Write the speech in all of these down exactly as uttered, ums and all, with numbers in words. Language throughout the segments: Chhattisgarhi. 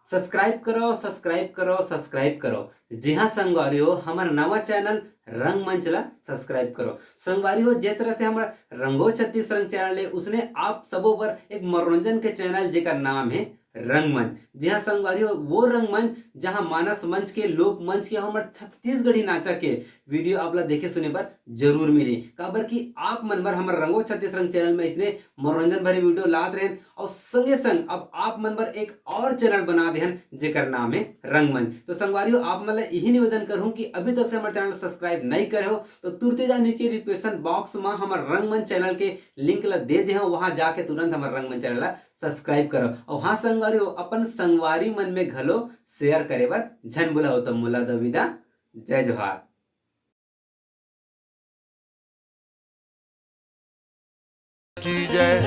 सब्सक्राइब करो, सब्सक्राइब करो, सब्सक्राइब करो। जी हाँ संगवारी हो, हमर नवा चैनल रंगमंच ला सब्सक्राइब करो। संगवारी हो, जे तरह से हमर रंगो छत्तीस रंग चैनल है, उसने आप सबो बर एक मनोरंजन के चैनल जेकर नाम है रंगमंच। जी हाँ संगवारी हो, वो रंगमंच जहाँ मानस मंच के, लोक मंच के, हमर छत्तीसगढ़ी नाचा के वीडियो आप ला देखे सुने बर जरूर मिली। काबर कि आप मन बर हमर रंगो छत्तीस रंग चैनल में इसने मनोरंजन भरे वीडियो लात रहेन और संगे संग अब आप मन बर एक और चैनल बना दे हन जेकर नाम है रंगमंच। तो संगवारी हो, आप मन ला यही निवेदन करहूँ कि अभी तक से हमर चैनल सब्सक्राइब नहीं करे हो तो तुरते जा नीचे डिस्क्रिप्शन बॉक्स में हमर रंगमंच चैनल के लिंक ला दे दे हूँ, वहां जाके तुरंत हमर रंगमंच चैनल ला सब्सक्राइब करो। और हाँ संगवारी हो, अपन संगवारी मन में घलो शेयर करे बर झन भुलाओ। तो मोला दो विदा, जय जोहार। की जय।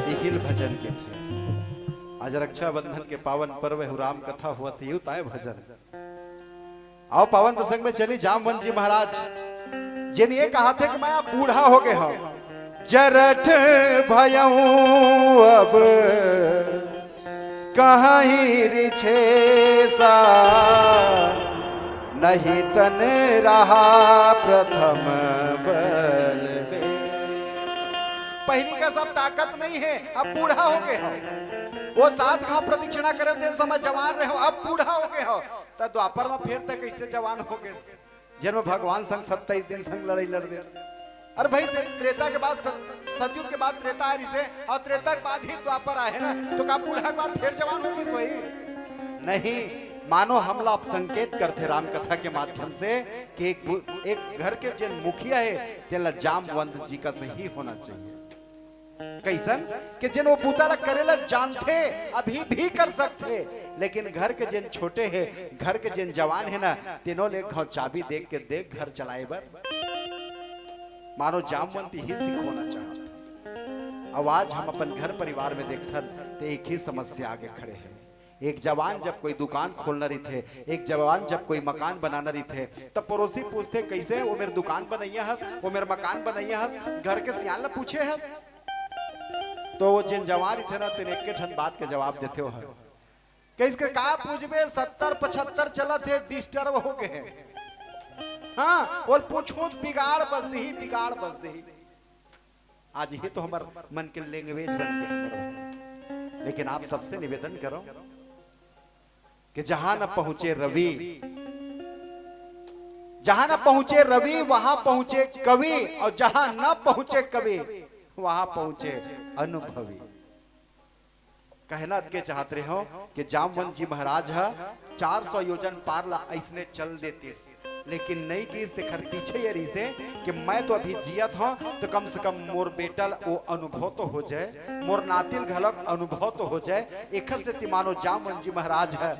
इहिल भजन के थे। आज रक्षाबंधन के पावन पर्व है, राम कथा हुआ थी, ताय भजन। आओ पावन प्रसंग में चली। जामवंत जी महाराज जिन ये कहा थे कि मैं अब बूढ़ा हो गए हूँ, जरठ भयऊ अब कहीं रिछेसा, नहीं तन रहा प्रथम बल। पहली का सब ताकत नहीं है, अब बूढ़ा हो गए हो। वो सात घाव प्रदक्षिणा करे थे समय जवान रहे हो, अब बूढ़ा हो गए हो। त द्वापर में फिर तक कैसे जवान हो गए, जन्म भगवान संग सत्ताईस दिन संग लड़ाई लड़ दे। अरे भाई, से त्रेता के बाद सत-, सतयुग के बाद त्रेता आ रही से, और त्रेता के बाद ही द्वापर आए ना, तो का बूढ़ा के बाद फिर जवान होगी सोई? नहीं, मानो हमला आप संकेत करते राम कथा के माध्यम से कि एक बु-, एक घर के जिन मुखिया है, तेला जामवंत जी का सही होना चाहिए। कैसन कि जिन वो बूता ला करे ला जानथे, अभी भी कर सकथे, लेकिन घर के जिन छोटे है, घर के जिन जवान है ना, तीनों ले घाव चाबी देख के देख घर चलाए बर। मानो जामवंत ही सिखोना चाहत। अब आज हम अपन घर परिवार में देखथन, ते एक ही समस्या आगे खड़े है। एक जवान जब कोई दुकान खोलना रहिथे, एक जवान जब कोई मकान बनाना रहिथे, तब पड़ोसी पूछथे, "कैसे, वो मेर दुकान बनैया हस, वो मेर मकान बनैया हस, घर के सियान ला पूछे हस?" तो वो जिन जवान रहिथे ना, तेन एके ठन बात के जवाब देथे, वो ह, कहिस के, "का पूछबे, सत्तर पचहत्तर चलत हे, डिस्टर्ब हो गए हे।" हाँ, बोल पूछो, बिगाड़ बस दही, बिगाड़ बस दही। आज ये तो हमार मन के लैंग्वेज बन गया हमार। लेकिन आप सबसे निवेदन करो कि जहां न पहुंचे रवि, जहां न पहुंचे रवि, वहां पहुंचे कवि, और जहां न पहुंचे कवि, वहां पहुंचे अनुभवी। कहना के चाहत रहे हो कि जामवंत जी महाराज ह चार सौ योजन पार ला अइसने चल देतिस, लेकिन नई गीस। तेखर पीछे ये रहिसे कि मैं तो अभी जियत हूँ, तो कम से कम मोर बेटा ल वो अनुभव तो हो जाए, मोर नातिल घलक अनुभव तो हो जाए। एखर सेती मानो जामवंत जी महाराज ह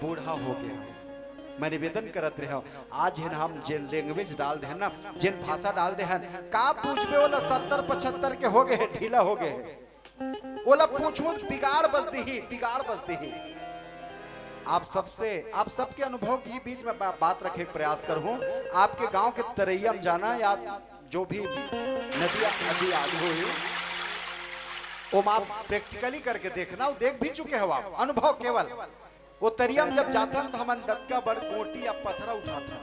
बूढ़ा हो गए। मैं निवेदन करत रहे हूँ, आज हेन हम जेन लैंग्वेज डाल दे हन ना, जेन भाषा डाल दे हन, का पूछबे, ओला सत्तर पचहत्तर के हो गए, ढीला हो गए। ओला पूछूं, बिगाड़ बस दिही, बिगाड़ बस दिही। आप सबसे, आप सबके अनुभव के बीच में बा-, बात रखे के प्रयास करहूं। आपके गांव के तरैया में जाना या जो भी नदिया, नदी आदि होही, ओमा आप प्रैक्टिकली करके देखना, वो देख भी चुके हो आप, अनुभव केवल। वो तरिया में जब जाथन तो हमन दतका बड़ गोटी या पथरा उठाथन,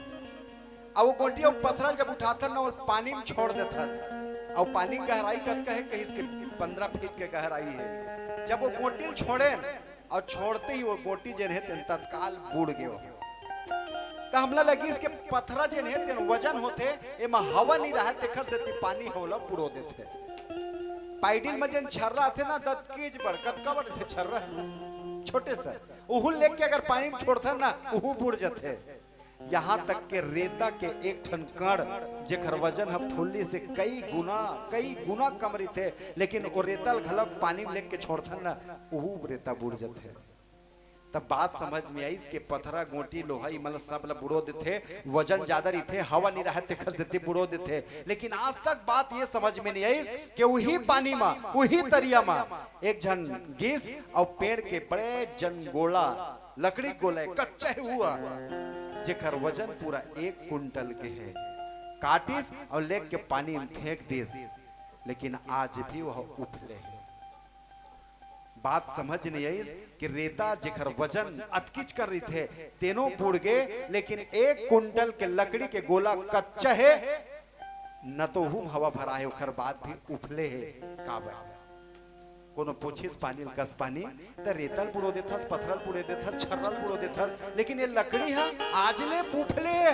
अउ वो गोटी अउ पथरा जब उठाथन ना, वो पानी में छोड़ देथन। अउ पानी के गहराई कतका हे, कहिस के पंद्रह फीट के गहराई हे। जब वो गोटी ल छोड़ेन, अउ छोड़ते ही वो गोटी जेन हे तेन तत्काल बुड़ गयो। त हमला लगिस के पथरा जेन हे तेन वजन होथे, एमा हवा नइ रहय, तेखर सेती पानी ह ओला बुड़ो देथे। पाइडिल म जेन छर्रा आथे ना, दतकीच बड़, कतका बड़ थे छर्रा, छोटे से, उहू लेके अगर पानी म छोड़थन ना, उहू बुड़ जथे। यहाँ तक के रेता के एक ठन कण, जेकर वजन ह फुल्ली से कई गुना, कई गुना कम रहिथे, लेकिन ओ रेता ल घलक पानी म लेके छोड़थन ना, उहू रेता बुड़ जथे। तब बात समझ में आइस के पथरा, गोटी, लोहा, इमन ल सब ल बुड़ो देथे, वजन ज्यादा रहिथे, हवा नइ रहय, तेखर सेती बुड़ो देथे। लेकिन आज तक बात ये समझ में नइ आइस के उही पानी म, उही तरिया म एक झन गिस अउ पेड़ के बड़े जन गोला, लकड़ी गोला, कच्चा हे हुआ, जेकर वजन पूरा एक कुंटल के हे, काटिस अउ लेके पानी म फेंक दिस, लेकिन आज भी वह उफले हे। बात समझ नहीं आइस कि रेता जेकर वजन अतकिच कर रहिथे, तेनो बुड़ गे, लेकिन एक कुंटल के लकड़ी के गोला कच्चा हे, न तो ओहू म हवा भरा हे, ओकर बाद भी उफले हे। काबर? कोनो पूछिस पानी ल, "कस पानी, त रेता ल बुड़ो देथस, पथरा ल बुड़ो देथस, छर्रा ल बुड़ो देथस, लेकिन ये लकड़ी ह आज ले उफले हे।"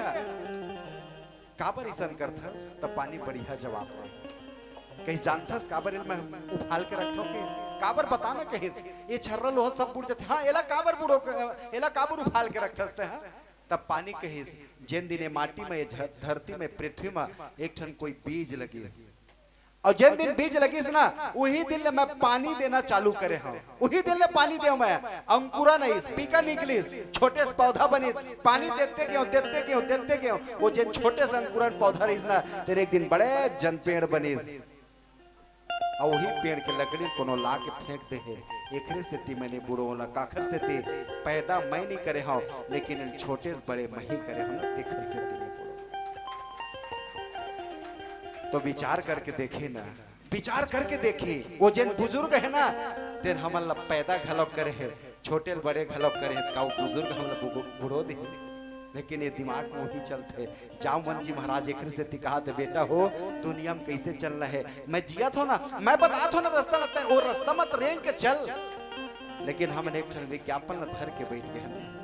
काबर अइसन करथस? त पानी बढ़िया जवाब दे। कहिस, "जानथस काबर एला मैं उफाल के रखथंव?" कहिस, "काबर, बता ना।" कहिस, "ये छर्रा लोहा सब बुड़ जाथे।" "हाँ, एला काबर बुड़ो, एला काबर उफाल के रखथस तैं, हाँ?" तब पानी कहिस, "जेन दिन ये माटी में, ये झ-, धरती में, पृथ्वी में एक ठन कोई बीज लगिस, अउ जेन दिन बीज लगिस ना, उही दिन ले मैं पानी देना चालू करे हंव। उही दिन ले पानी देंव मैं। अंकुरन आइस, पीका निकलिस, छोटे से पौधा बनिस, पानी देते गेंव, देते गेंव, देते गेंव। वो जेन छोटे से अंकुरन पौधा रहिस ना, तेन एक दिन बड़े जन पेड़ बनिस। अउ उही पेड़ के लकड़ी कोनो ला के फेंक दे हे। एकरे सेती मैं नइ बुड़ों ओला, काखर सेती? पैदा मैं नइ करे हंव, लेकिन छोटे से बड़े मैं ही करे हंव ना, तेखर सेती नइ बुड़ों। तो विचार करके देखे ना, विचार करके देखी, वो जेन बुजुर्ग हे ना, तेन हमन ला पैदा घलोक करे हे, छोटे ले बड़े घलोक करे हे, का वो बुजुर्ग हमन ला बु-, बुड़ो दिही? लेकिन ये दिमाग में वही चलथे। जामवंत जी महाराज एकरे सेती कहाथे, "बेटा हो, दुनिया में कइसे चलना हे, मैं जियाथंव ना, मैं बताथंव ना रस्ता, ना तैं वो रस्ता म रेंग के चल।" लेकिन हमन एक ठन विज्ञापन ला धर के बइठ गे हन।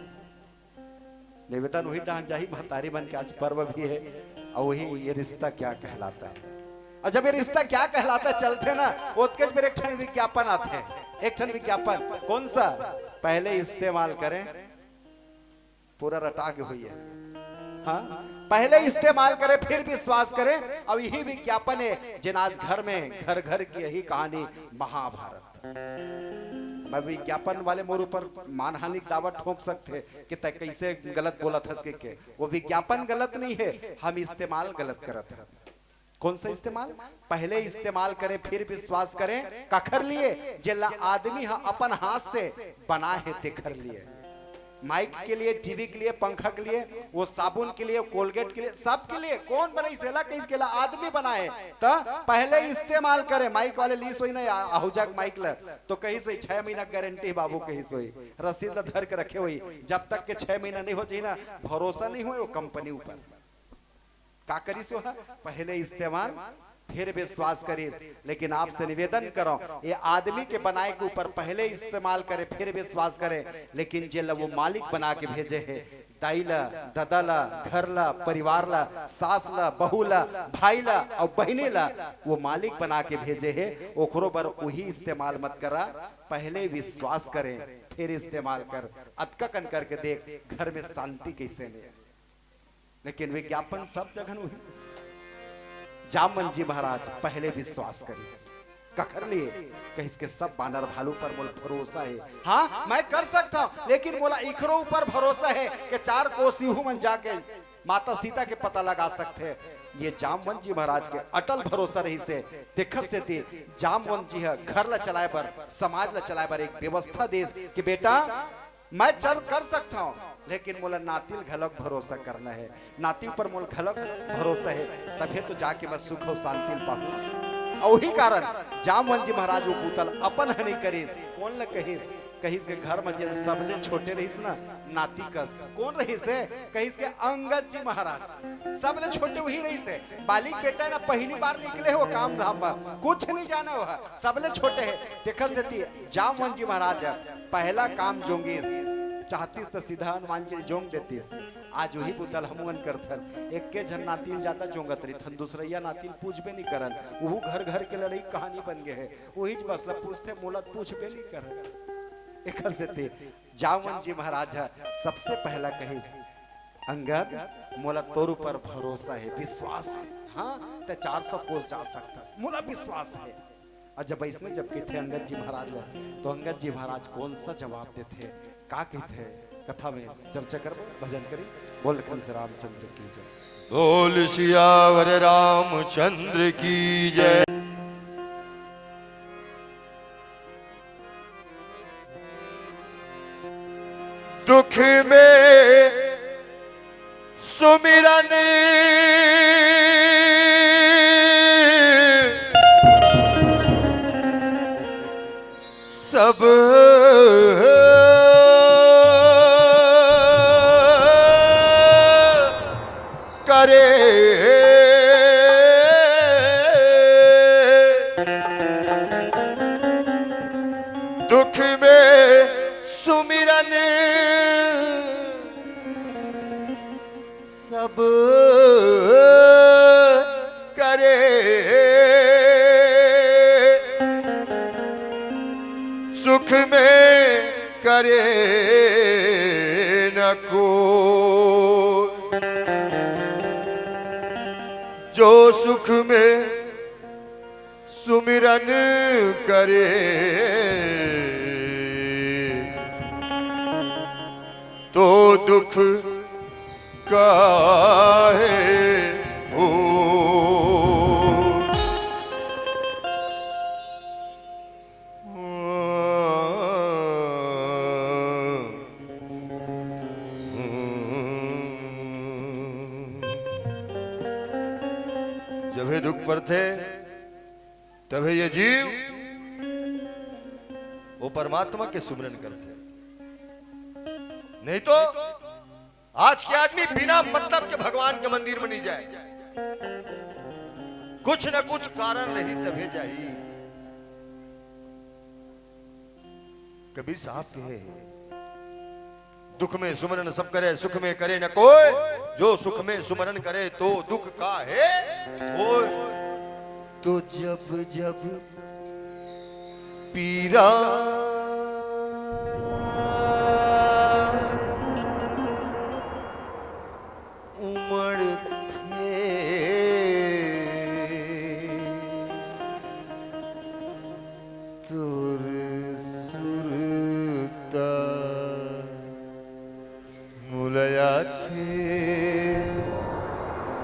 निवेदन उही डाहन जाही, महतारी मन के आज पर्व भी हे, अउ उही ये रिश्ता क्या कहलाता है। अउ जब ये रिश्ता क्या कहलाता है चलथे ना, ओतकेच बेर एक ठन विज्ञापन आथे, एक ठन विज्ञापन। कौन सा? पहले इस्तेमाल करें, पूरा रटा के हुई है। हाँ, पहले इस्तेमाल करें, फिर विश्वास करें। अउ यही विज्ञापन हे, जेन आज घर में, घर घर की यही कहानी महाभारत। मैं विज्ञापन वाले मोर ऊपर मानहानि के दावा ठोंक सकथे कि तैं कइसे गलत बोलत हस के, के। वो विज्ञापन गलत नहीं हे, हम इस्तेमाल गलत करत हन। कौन सा इस्तेमाल? पहले इस्तेमाल करें, फिर विश्वास करें। काखर लिए? जेला आदमी ह अपन हाथ से बनाए हे, तेखर लिए। माइक के लिए, टीवी के लिए, पंखा के लिए, वो साबुन के लिए, कोलगेट के लिए, सब के लिए। कौन बनाइस एला? कहिस के एला आदमी बनाए। त पहले इस्तेमाल करे। माइक वाले लीस होही ना, आ-, आहूजा के माइक ल, तो कहिस होही, "छह महीना गारंटी हे बाबू," कहिस होही। रसीद ल धर के रखे होही। जब तक के छह महीना नहीं हो जाही ना, भरोसा नहीं होय वो कंपनी ऊपर। का करिस वो ह? पहले इस्तेमाल, फिर विश्वास करिस। लेकिन आपसे निवेदन करंव, ये आदमी के बनाए के ऊपर पहले इस्तेमाल करे, फिर विश्वास करे, लेकिन जेला वो मालिक बना के भेजे हे, दाई ला, ददा ला, घर ला, परिवार ला, सास ला, बहू ला, भाई ला अउ बहिनी ला, वो मालिक बना के भेजे हे, ओकरो बर उही इस्तेमाल मत करा, पहले विश्वास करे, फिर इस्तेमाल कर। अतका कन करके देख, घर में शांति कइसे ले। लेकिन विज्ञापन सब जगह उही। जामवंत जी महाराज पहले विश्वास करिस। काखर लिए? कहिस के सब बानर भालू पर मोला भरोसा हे। हाँ, मैं कर सकथंव, लेकिन मोला इखरो ऊपर भरोसा हे कि चार कोस इहू मन जाके माता सीता के पता लगा सकथे। ये जामवंत जी महाराज के अटल भरोसा रहिस हे। तेखर सेती जामवंत जी ह घर ला चलाए बर, समाज ला चलाए बर एक व्यवस्था देस कि बेटा, मैं चल कर सकथंव, लेकिन मोला नाती ल घलोक भरोसा करना हे, नाती ऊपर मोला घलोक भरोसा हे, तभे तो जाके मैं सुख अउ शांति ल पाहूं। अउ उही कारण जामवंत जी महाराज वो बूता ल अपन ह नइ करिस। कोन ल कहिस? कहिस के घर म जेन सबले छोटे रहिस ना, नाती कस। कोन रहिस हे? कहिस के अंगद जी महाराज। सबले छोटे उही रहिस हे। बालिक बेटा हे ना, पहली बार निकले हे वो काम धाम बर, कुछ नइ जाने वो ह, सबले छोटे हे। तेखर सेती जामवंत जी महाराज ह पहला काम जोंगिस, चाहतिस त सीधा हनुमान जी ल जोंग देतिस। आज उही बूता ल हमू मन करथन। एके झन नाती ल जादा जोंगत रहिथन, दूसरइया नाती ल पूछबे नइ करन। उहू घर घर के लड़ई कहानी बन गे हे। उहीच बस ल पूछथे, मोला त पूछबे नइ करन। एखर सेती जामवंत जी महाराज ह सबसे पहला कहिस, "अंगद, मोला तोर ऊपर भरोसा हे, विश्वास हे। हाँ, तैं चार सौ कोस जा सकथस, मोला विश्वास हे।" अउ जब अइसने जब कहिथे अंगद जी महाराज ल, तो अंगद जी महाराज कौन सा जवाब देथे, का कहिथे? कथा में चर्चा करबो, भजन करी। बोल लखन से रामचंद्र की जय। बोल सियावर रामचंद्र की जय। दुख में सुमिरन सब करे दुख में सुमिरन, सब करे सुख में करे न को, जो सुख में सुमिरन करे, तो दुख काहे हो। जब हे दुख परथे, तभे ये जीव वो परमात्मा के सुमिरन करथे। नहीं तो आज के आदमी बिना मतलब के भगवान के मंदिर में नहीं जाए, कुछ न कुछ कारण रही तभे जाही। कबीर साहब कहे, दुख में सुमरन सब करे, सुख में करे न कोय। जो सुख में सुमरन करे, तो दुख काहे होय। तो जब जब पीरा उमड़थे, तोर सुरता मोला आथे।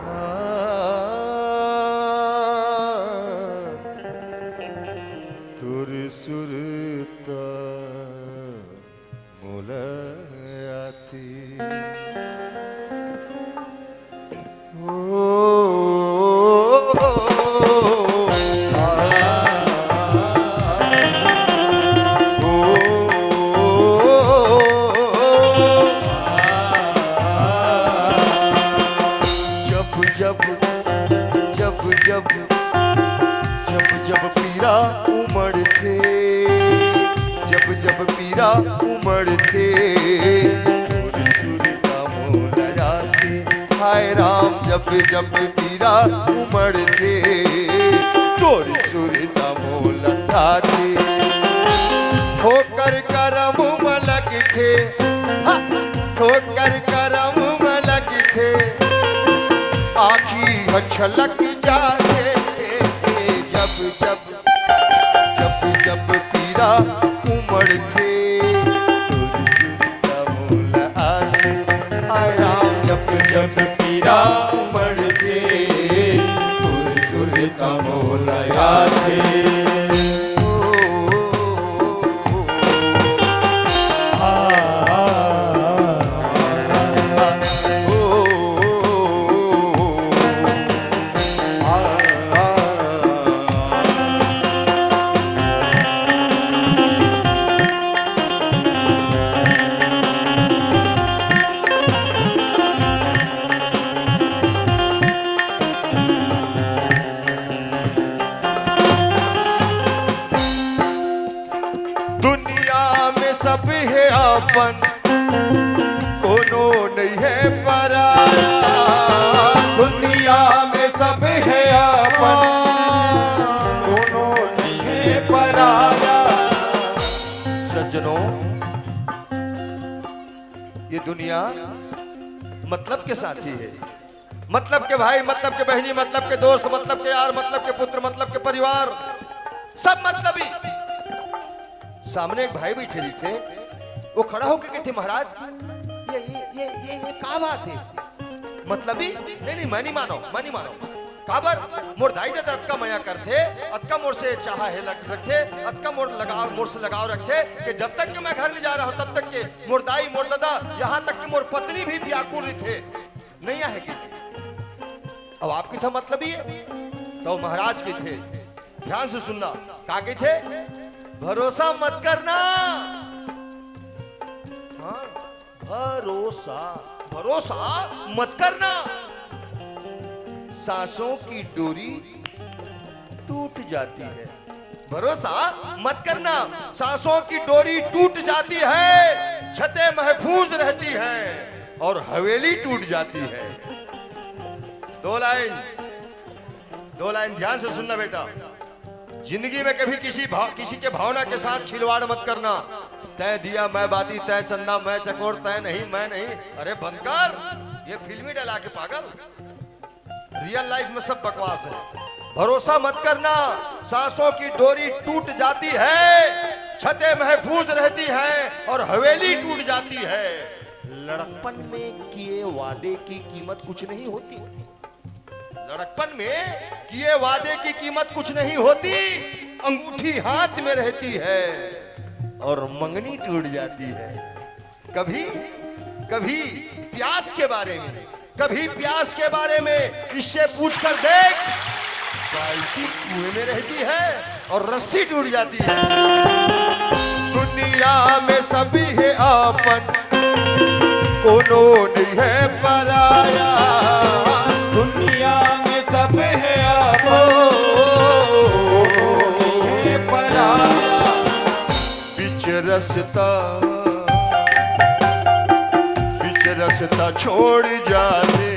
आ, तोर सुरता मोला आथे। ओ, आ, ओ, जब जब, जब जब जब जब पीरा उमड़थे, जब जब पीरा उमड़थे, तोर सुरता मोला आथे। हाय राम, जब जब पीरा उमड़थे, तोर सुरता मोला आथे। ठोकर करम म लगथे, हा, ठोकर करम म लगथे, आँखी ह छलक जाथे। जब जब, जब जब पीरा उमड़थे, तोर सुरता मोला आथे। हाय राम, जब जब पीरा उमड़थे, तोर सुरता मोला आथे। ओ, आ, आ, आ, ओ, दुनिया में सब हे अपन, कोनो नइ हे पराया। दुनिया में सब हे अपन, कोनो नइ हे पराया। सज्जनों, ये दुनिया मतलब के साथी हे। मतलब के भाई, मतलब के बहिनी, मतलब के दोस्त, मतलब के यार, मतलब के पुत्र, मतलब के परिवार, सब मतलबी। सामने एक भाई बइठे रहिथे, वो खड़ा होके कहिथे, "महाराज, ये, ये, ये, ये, ये का बात हे? मतलबी? नहीं, नहीं, मैं नहीं मानों, मैं नहीं मानों।" काबर? मोर दाई ददा अतका मया करथे, अतका मोर से चाहा हे लग-, रखथे, अतका मोर लगाव, मोर से लगाव रखथे कि जब तक के मैं घर नइ जा रहा हूँ, तब तक के मोर दाई, मोर ददा, यहाँ तक कि मोर पत्नी भी व्याकुल रहिथे। नइ आहे कि? अब आप कहिथव मतलबी हे, त महाराज कहिथे, ध्यान से सुनना, का कहिथे? भरोसा मत करना। हाँ, भरोसा, भरोसा मत करना। सांसों की डोरी टूट जाती है। भरोसा मत करना, सांसों की डोरी टूट जाती है, छतें महफूज रहती हैं और हवेली टूट जाती है। दो लाइन, दो लाइन ध्यान से सुनना बेटा। जिंदगी में कभी किसी भाव, किसी के भावना के साथ खिलवाड़ मत करना। तय दिया मैं बाती, तय चंदा मैं चकोर, तय नहीं मैं नहीं। अरे बंद कर, ये फिल्मी डायलॉग है पागल। रियल लाइफ में सब बकवास है। भरोसा मत करना, सांसों की डोरी टूट जाती है, छतें महफूज रहती हैं और हवेली टूट जाती है। लड़कपन में किए वादे की कीमत कुछ नहीं होती। लड़कपन में किए वादे की कीमत कुछ नहीं होती, अंगूठी हाथ में रहती है और मंगनी टूट जाती है। कभी, कभी प्यास के बारे में, कभी प्यास के बारे में इससे पूछ कर देख, बाल्टी कुएं में रहती है और रस्सी टूट जाती है। दुनिया में सभी है आपन, कोनो नहीं है पराया। दुनिया में सब है आपन, है पराया। बीच रस्ता, बीच रस्ता छोड़ जाते,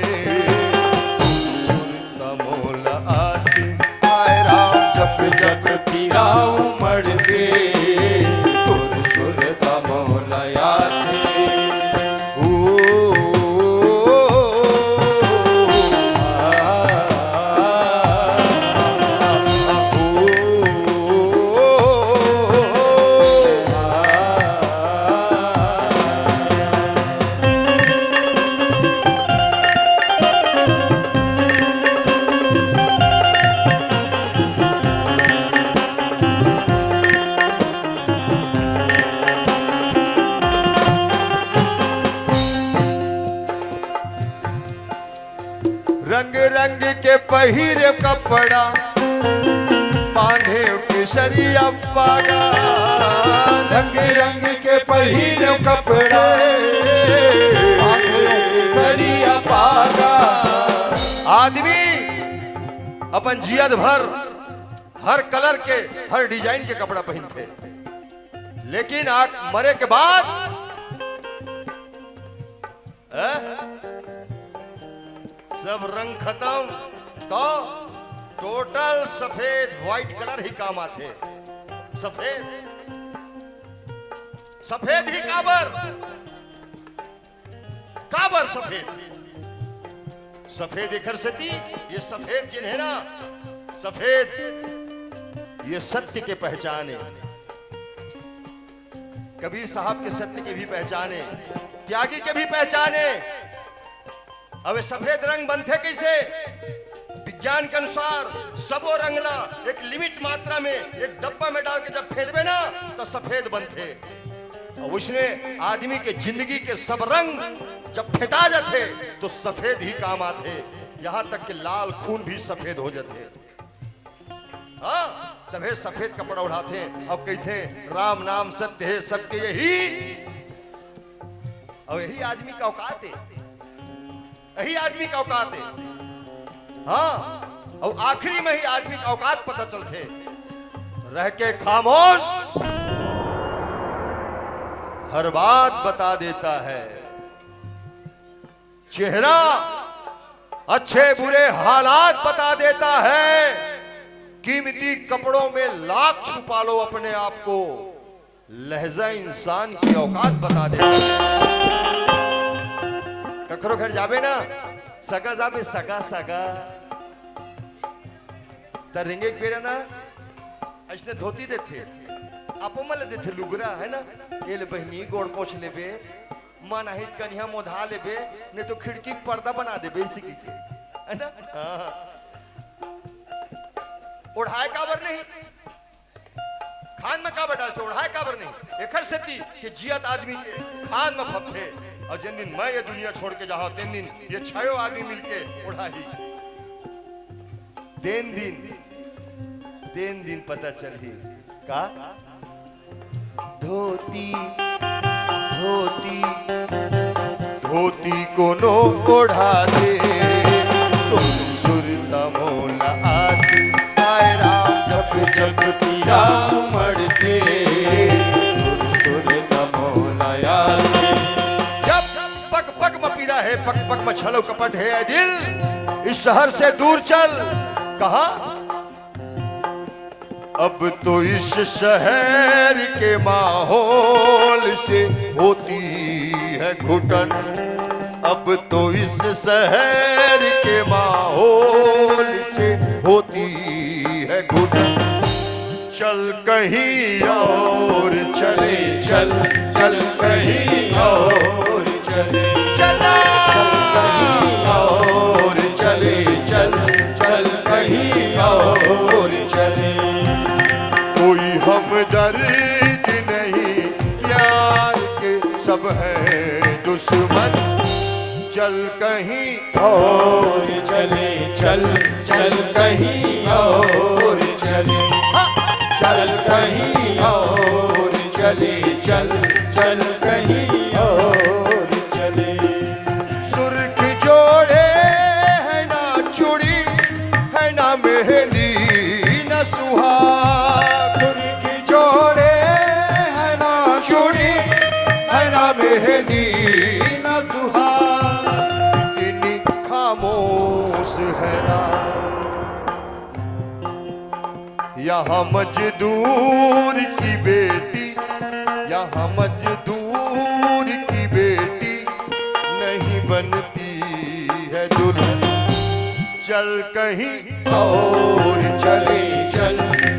तमोला आते। हाय राम, जप जप पीरा उमड़ के, तुर सुर तमोला आते। ओ, आ, आ, आ, ओ। रंग रंग के पहिरे कपड़ा, बांधे केसरिया पागा। रंग रंग के पहिरे कपड़ा, बांधे केसरिया पागा। आदमी अपन जियत भर हर कलर के, हर डिजाइन के कपड़ा पहिनथे, लेकिन आज मरे के बाद हैं? सब रंग खतम, तो टोटल सफेद, व्हाइट कलर ही काम आथे। सफेद, सफेद ही काबर, काबर सफेद? सफेद एकर सेती, ये सफेद जेन हे ना, सफेद, ये सत्य के पहचान हे। कबीर साहब के सत्य के भी पहचान हे, त्यागी के भी पहचान हे। अब ये सफेद रंग बनथे कइसे? विज्ञान के अनुसार सबो रंग ला एक लिमिट मात्रा में एक डब्बा में डाल के जब फेंटबे ना, तो सफेद बनथे। और उसने आदमी के जिंदगी के सब रंग जब फेंटा जाथे, तो सफेद ही काम आथे। यहाँ तक कि लाल खून भी सफेद हो जाथे। हाँ, तभे सफेद कपड़ा ओढ़ाथे अउ कहिथे, "राम नाम सत्य हे, सबके यही।" अउ यही आदमी का औकात हे, यही आदमी का औकात हे। हाँ, अउ आखिरी में ही आदमी का औकात पता चलथे। रह के खामोश हर बात बता देता है। चेहरा अच्छे बुरे हालात बता देता है। कीमती कपड़ों में लाख छुपा लो अपने आप को, लहजा इंसान की औकात बता देता है। कखरो घर जाबे ना, सगा जाबे, सगा, सगा। त रेंगे के बेरा ना, अइसने धोती देथे, आपो मन ल देथे लुगरा, है ना? ए ले बहिनी, गोड़ पोंछ लेबे, मन आही त कनिहा मोधा लेबे, नहीं तो खिड़की के पर्दा बना देबे, इसी किसे, है ना? हाँ। ओढ़ाए काबर नहीं? खान में काबर डालथे? ओढ़ाए काबर नहीं? एकर सेती कि जियत आदमी के खान में फबथे, और जिन दिन मैं ये दुनिया छोड़ के जाहूं, तेन दिन ये छयो आदमी मिलके ओढ़ाही। तेन दिन, तेन दिन पता चलही का धोती, धोती, धोती कोनो ओढ़ा दे, सुर तमोला आती, आय राम। जब जब पीरा उमड़थे, सुर सुर तमोला आती। जब पग पग म पीरा हे, पग पग म छलो कपट हे, ए दिल, इस शहर से दूर चल। कहा? अब तो इस शहर के माहौल से होती है घुटन। अब तो इस शहर के माहौल से होती है घुटन। चल कहीं और चले, चल, चल कहीं और चले। चला। चल कहीं और चले, चल, चल कहीं और चले। कोई हमदर्द नहीं प्यार के, सब हैं दुश्मन। चल कहीं और चले, चल, चल कहीं और चले। हाँ। चल कहीं और चले, चल, चल कहीं और चले। सुर्ख जोड़े है ना चूड़ी, है ना मेहंदी, ना सुहाग। सुर्ख जोड़े है ना चूड़ी, है ना मेहंदी, ना सुहाग। इतनी खामोश है रात। यहाँ मजदूर की बेटी, यहाँ मजदूर की बेटी नहीं बनती है दुल्हन। चल कहीं और चले, चल,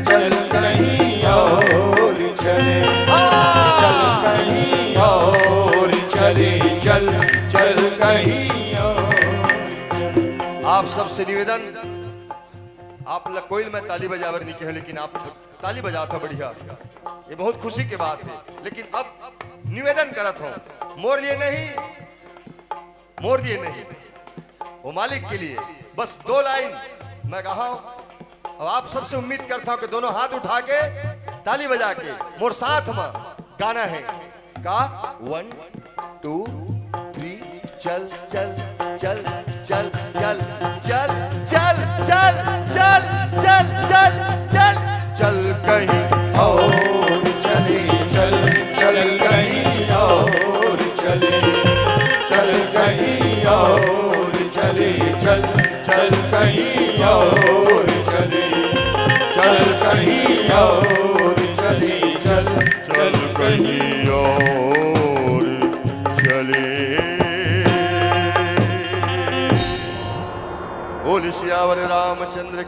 चल कहीं और चले। हाँ। चल कहीं और चले, चल, चल कहीं और चले। आप सबसे निवेदन, आप ल कोई मैं ताली बजावर नहीं कहे, लेकिन आप ताली बजात हो, बढ़िया, ये बहुत खुशी की बात है। लेकिन अब निवेदन करत हो, मोर लिए नहीं, मोर लिए नहीं, वो मालिक के लिए, बस दो लाइन मैं कहा हूँ। अब आप सबसे उम्मीद करता हूँ कि दोनों हाथ उठा के, ताली बजा के मोर साथ में गाना है का? One, two, three। चल, चल, चल, चल, चल, चल, चल, चल, चल, चल, चल, चल, चल कहीं और चले, चल, चल कहीं और चले, चल कहीं और चले, चल, चल कहीं और चले, चल कहीं और चले, चल, चल कहीं और चले। बोल सियावर रामचंद्र